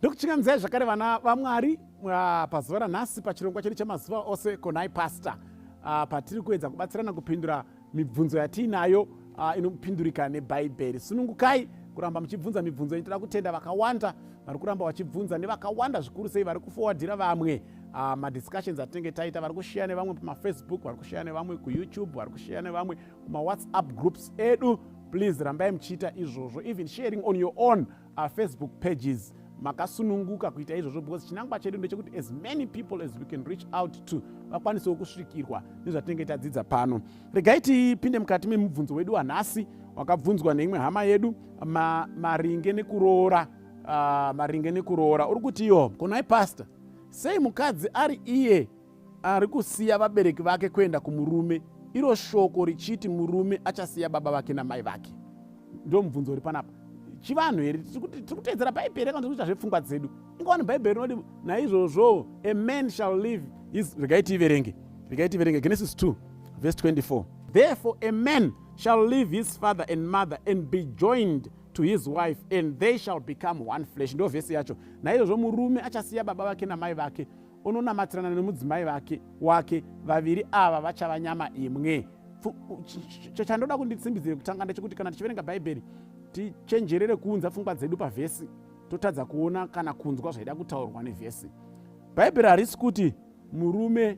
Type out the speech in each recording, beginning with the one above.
Ndokuchingamidzai zvakare vana vaMwari pazuva ranhasi pachirongwa chedu chemazuva ose Konai Pastor, patiri kuedza kubatsirana kupindura mibvunzo yatiinayo inopindurika neBhaibheri. Sunungukai kuramba muchibvunza mibvunzo yenyu. Toda kutenda vakawanda vari kuramba vachibvunza nevakawanda zvikuru sei vari kufowadhira vamwe madiscussions atinenge taita, vari kushiya nevamwe pamafacebook, vari kushiya nevamwe kuYouTube, vari kushiya nevamwe kumawhatsApp groups edu. Please rambai muchiita izvozvo, even sharing on your own Facebook pages. Makasununguka kuita izvozvo because chinangwa chedu ndechekuti as many people as we can reach out to vakwanisewo kusvikirwa nezvatinenge tadzidza pano. Regai tipinde mukati memubvunzo wedu wanhasi wakabvunzwa neimwe hama yedu maringe nekuroora. Maringe nekuroora, uri kuti iyo, "Konai Pastor, sei mukadzi ari iye ari kusiya vabereki vake kuenda kumurume, iro shoko richiti murume achasiya baba vake namai vake?" Ndo mubvunzo uri panapa. Chivanhu here? Tiri kuteedzera Bhaibheri kana tiri kuita zvepfungwa dzedu? Ingawani Bhaibheri rinoti naizvozvo a man shall leave his, regai tiiverenge, regai tiiverenge. Genesis 2 verse 24: "Therefore a man shall leave his father and mother and be joined to his wife, and they shall become one flesh." Ndo vhesi yacho. Naizvozvo murume achasiya baba vake namai vake, ononamatirana nemudzimai wake, vaviri ava vachava nyama imwe. Chandoda kunditsimbidzire kutanga ndechekuti kana tichiverenga Bhaibheri, tichenjerere kuunza pfungwa dzedu pavhesi, totadza kuona kana kunzwa zvaida kutaurwa nevhesi. Bhaibheri harisi kuti murume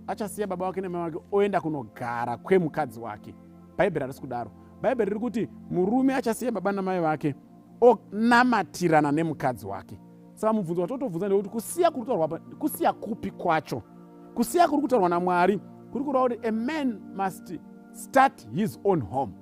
achasiya baba vake nemai vake oenda kunogara kwemukadzi wake. Bhaibheri harisi kudaro. Bhaibheri riri kuti murume achasiya baba namai vake onamatirana nemukadzi wake. Saka mubvunzo watotobvunza ndekuti kusiya kuri kutaurwa kusiya kupi kwacho? Kusiya kuri kutaurwa naMwari kuri kureva kuti a man must start his own home.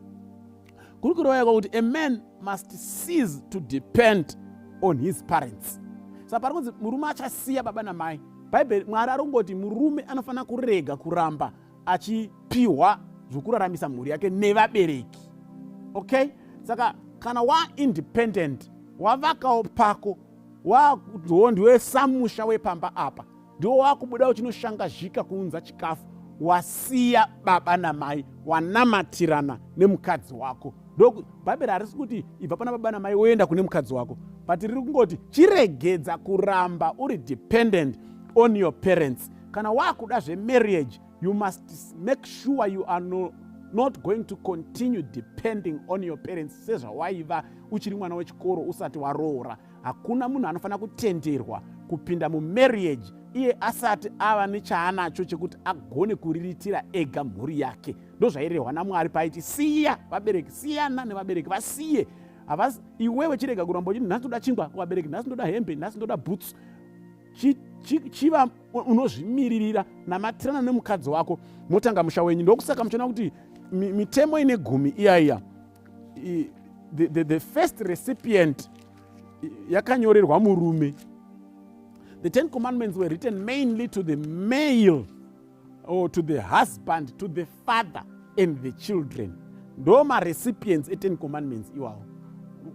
Kuri kureva kuti a man must cease to depend on his parents. Saka pari kunzi murume achasiya baba namai, Bhaibheri, Mwari ari kungoti murume anofanira kurega kuramba achipiwa zvokuraramisa mhuri yake nevabereki. Okay, saka kana waindependent, wavakawo pako, wakudziwo ndiwe samusha wepamba apa, ndiwo wakubuda uchinoshangazhika kuunza chikafu, wasiya baba namai, wanamatirana nemukadzi wako. Bhaibheri harisi kuti ibva pana baba namai woenda kune mukadzi wako, but riri kungoti chiregedza kuramba uri dependent on your parents. Kana wakuda zvemarriage, you must make sure you are not going to continue depending on your parents sezvawaiva uchiri mwana wechikoro usati waroora. Hakuna munhu anofanira kutenderwa kupinda mumarriage iye asati ava nechaanacho chekuti agone kuriritira ega mhuri yake. Ndozvairehwa naMwari paiti siya vabereki, siyana nevabereki, vasiye. Iwewe chirega kuramba uchiti nhasi ndoda chingwa kuvabereki, nhasi ndoda hembe, nhasi ndoda bhutsu. Chiva unozvimiririra, namatirana nemukadzi wako, motanga musha wenyu. Ndokusaka muchiona kuti mitemo ine 10 iyaiya, the first recipient yakanyorerwa murume. The Ten Commandments were written mainly to the male or to the husband, to the father and the children. Ndo marecipients e10 Commandments iwawo.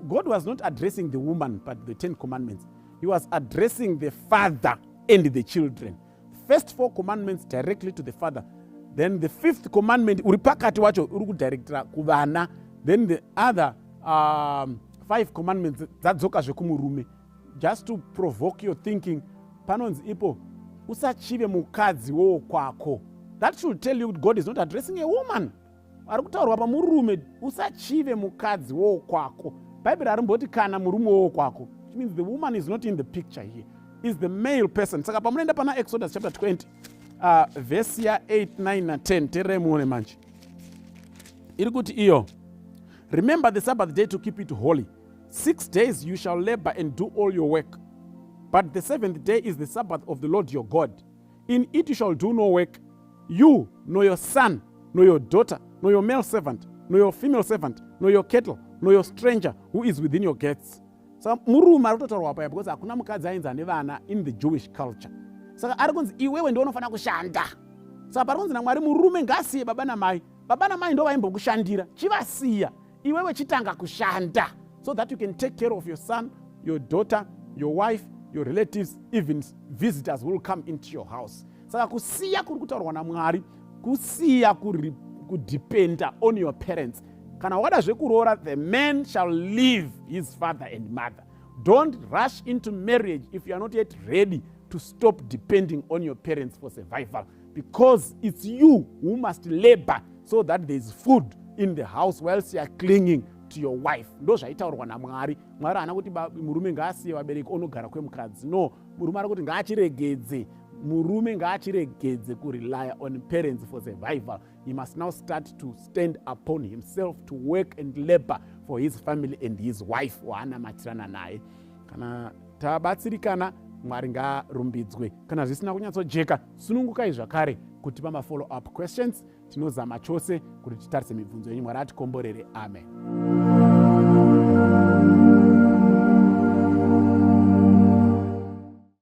God was not addressing the woman, but the Ten Commandments, he was addressing the father and the children. First four commandments directly to the father, then the fifth commandment uri pakati wacho uri kudirectira kuvana, then the other five commandments dzadzoka zvekumurume. Just to provoke your thinking, panonzi ipo usachive mukadzi wokwako. That should tell you God is not addressing a woman. Ari kutaurwa pamurume. Usachive mukadzi wokwako. Bhaibheri harimboti kana murume wokwako, which means the woman is not in the picture here, is the male person. Saka pamunoenda pana Exodus chapter 20, vhesi ya8, 9 na10, teererai muone manje iri kuti iyo, "Remember the Sabbath day to keep it holy. 6 days you shall labor and do all your work, but the seventh day is the Sabbath of the Lord your God. In it you shall do no work, you, nor your son, nor your daughter, nor your male servant, nor your female servant, nor your cattle, nor your stranger who is within your gates." Saka murume ari kutotaurwa paya because hakuna mukadzi ainzi ane vana in the Jewish culture. Saka ari kunzi iwewe ndiwe unofanira kushanda. Saka pari kunzi naMwari murume ngasiye baba namai. Baba namai ndo vaimbokushandira, chivasiya, iwewe chitanga kushanda so that you can take care of your son, your daughter, your wife, your relatives, even visitors will come into your house. Saka kusiya kuri kutaurwa naMwari kusiya kudependa on your parents. Kana wada zvekuroora, the man shall leave his father and mother. Don't rush into marriage if you are not yet ready to stop depending on your parents for survival, because it's you who must labor so that there is food in the house whilst you are clinging to your wife. Ndo zvaitaurwa naMwari. Mwari haana kuti murume ngaasiye vabereki onogara kwemukadzi. No, murume ari kuti ngaachiregedze, murume ngaachiregedze kurely on parents for survival. He must now start to stand upon himself, to work and labor for his family and his wife waanamatirana naye. Kana tabatsirikana, Mwari ngaarumbidzwe. Kana zvisina kunyatsojeka, sunungukai zvakare kuti pamafollow up questions. Tinozama chose kuti titarise mibvunzo yenyu. Mwari atikomborere. Amen.